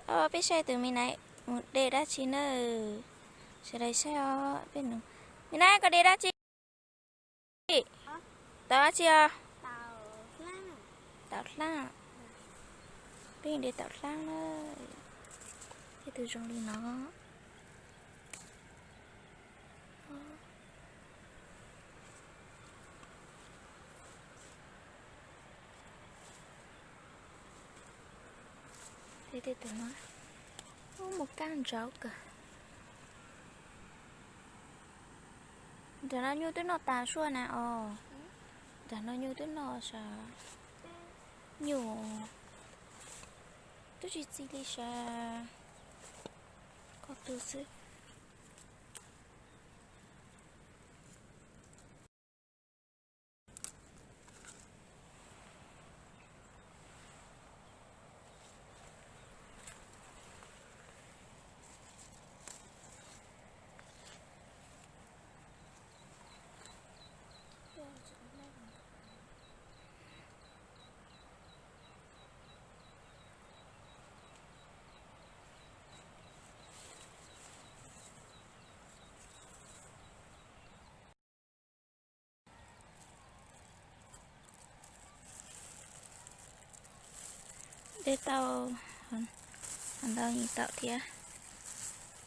Peb saib tus me nais mus de dab tsi na. Sawv daws saib os, peb nus. Me nais koj de dab tsi? Tau dab tsi os? Tau hlab. Peb de tau hlab na. Tej tus zoo li no. Tej tus no mus kaj ntsauv kawg. Nram no nyuj twb noj tas suaj na os. Nram no nyuj twb noj sav. Nyuj twb tsis txi li sav. Koj tu xwb. De tau ntau yeej tau thiab.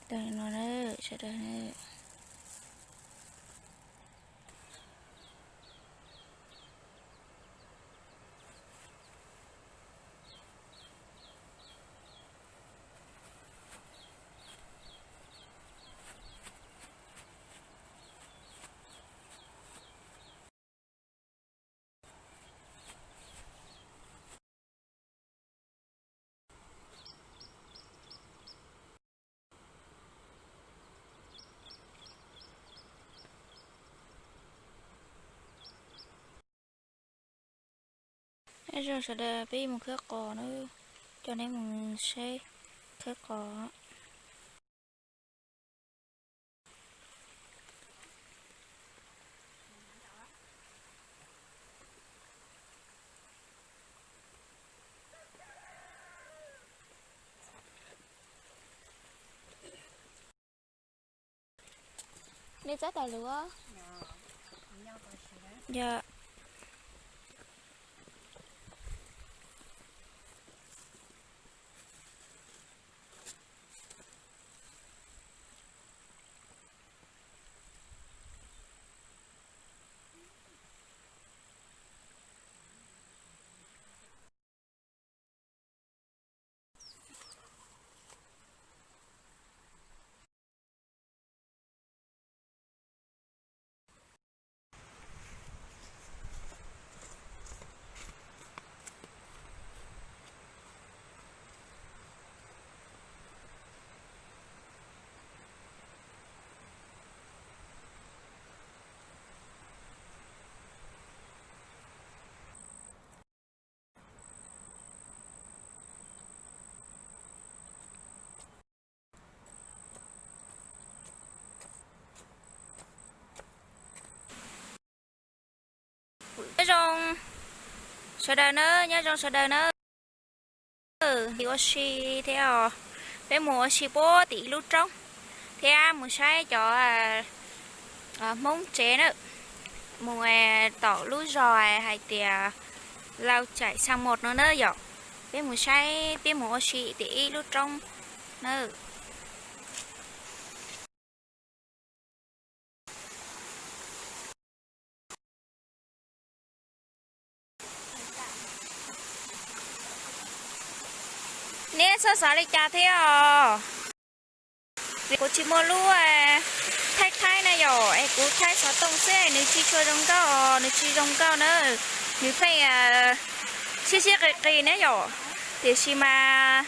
Tau no na, sawv daws. Nyob zoo sawv daws, peb mus khawb qos na, coj neb mus saib khawb qos. Nej txawb tas lus. Yog. Nyob zoo sawv daws na, nyob zoo sawv daws na. Ua si thiab os, peb mus ua si puag tim ib lub roob thiab mus saib cov Hmoob tsev na, mus tom lub zos hais tias Lau Caim Xas Mos no na yom. Peb mus saib, peb mus ua si tim ib lub roob na. Neb txhob xav li cas thiab os. Vim kuv tsis muaj lub thaib thaib na yom, es kuv thaib xov tooj xwb nws tsis tshua zoo nkauj, nws tsis zoo nkauj na, nws pheej siab siab qis qis na yom. Tiam sis mas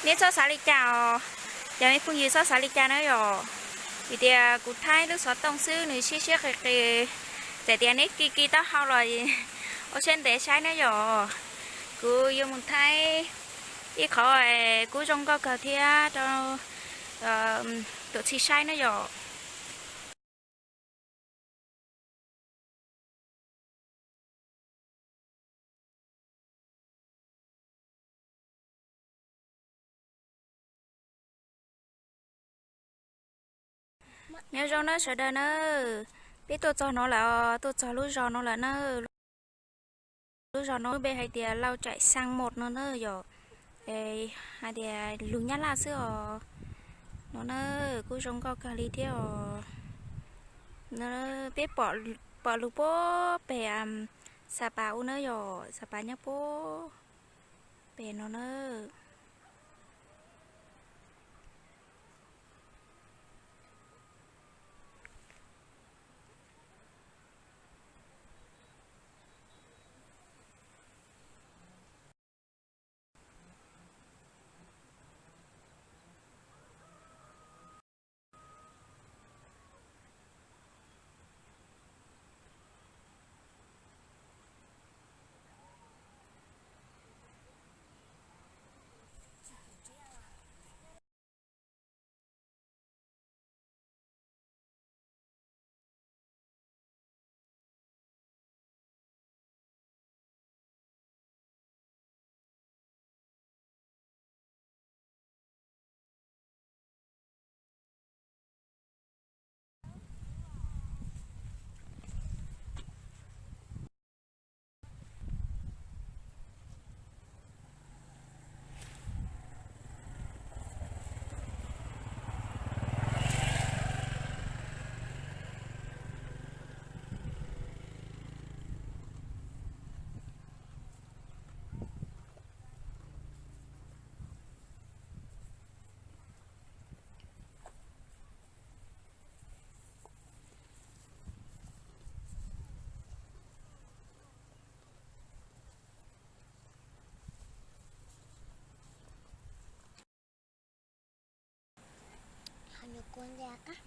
neb txhob xav li cas os, cov me phooj ywg txhob xav li cas na yom. Vim tias kuv thaib lub xov tooj xwb nws siab siab qis qis, txawm tias neb kis kis taub hau los ua siab ntev saib na yom. Kuv yuav mus thaib ib qho kuj zoo nkauj kawg thiab rau tuam txhij saib na yom. Nyob zoo na sawv daws na, peb tuaj txog no lawm, tuaj txog lub zos no lawm na. Lub zos no peb hais tias Lau Tsaim Xaa Mos no na yom. Hais tias lus Nyab Laj xwb os. No na, kuj zoo nkauj kawg li thiab os. No, peb pom lus puag pem Xa Pas ub na yom, Xa Pas nyob puag pem no na.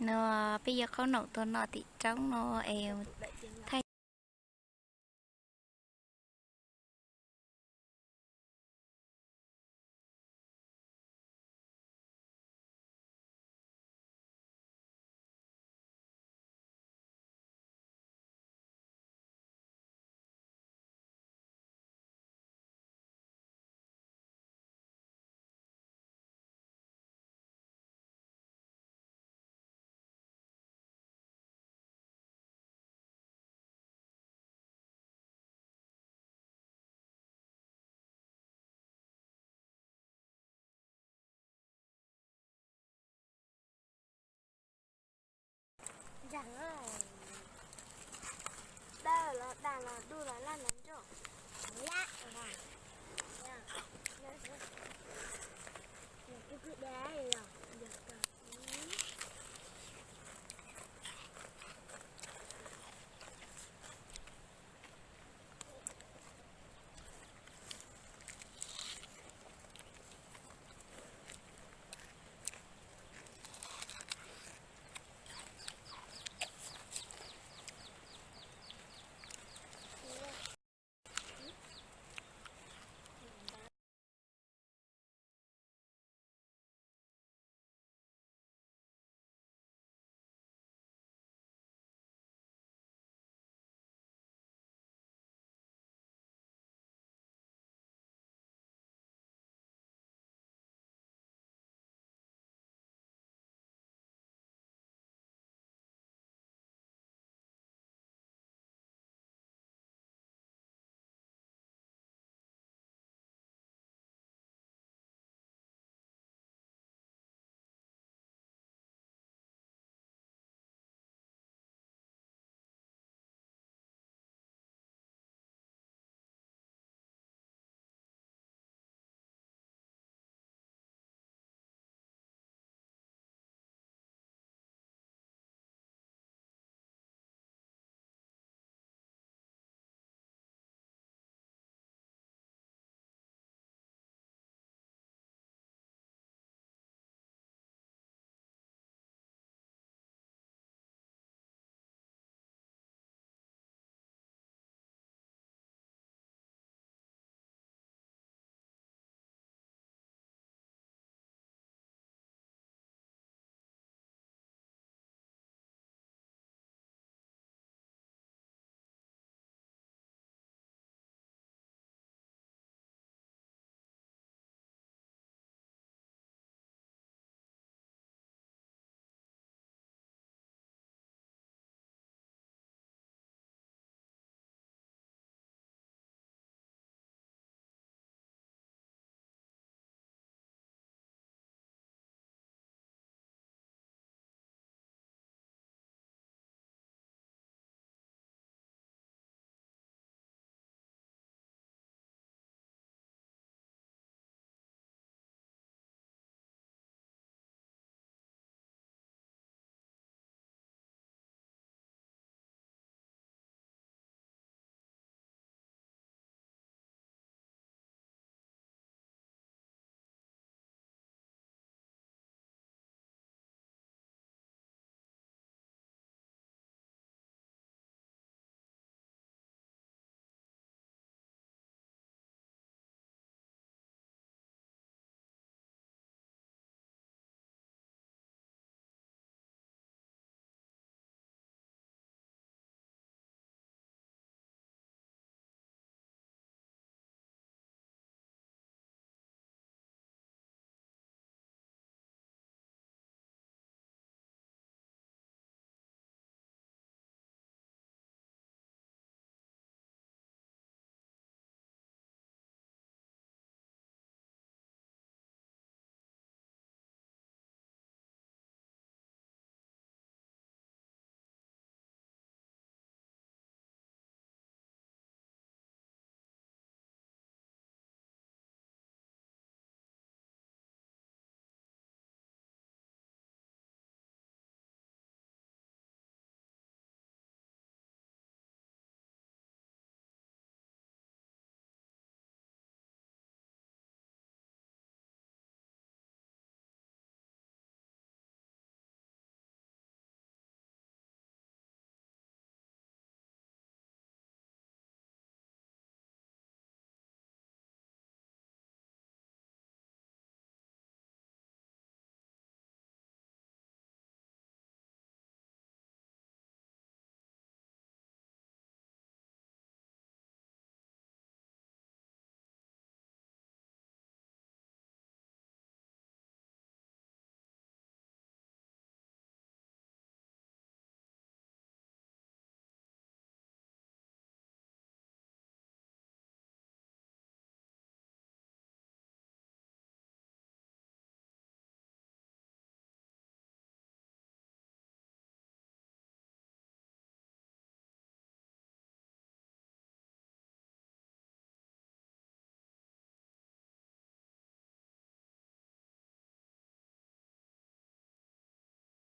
No, peb yuav qhob noom tuaj noj tim roob no es thaij. Ntsag, dawb los dag los dub los laj los ntsoj.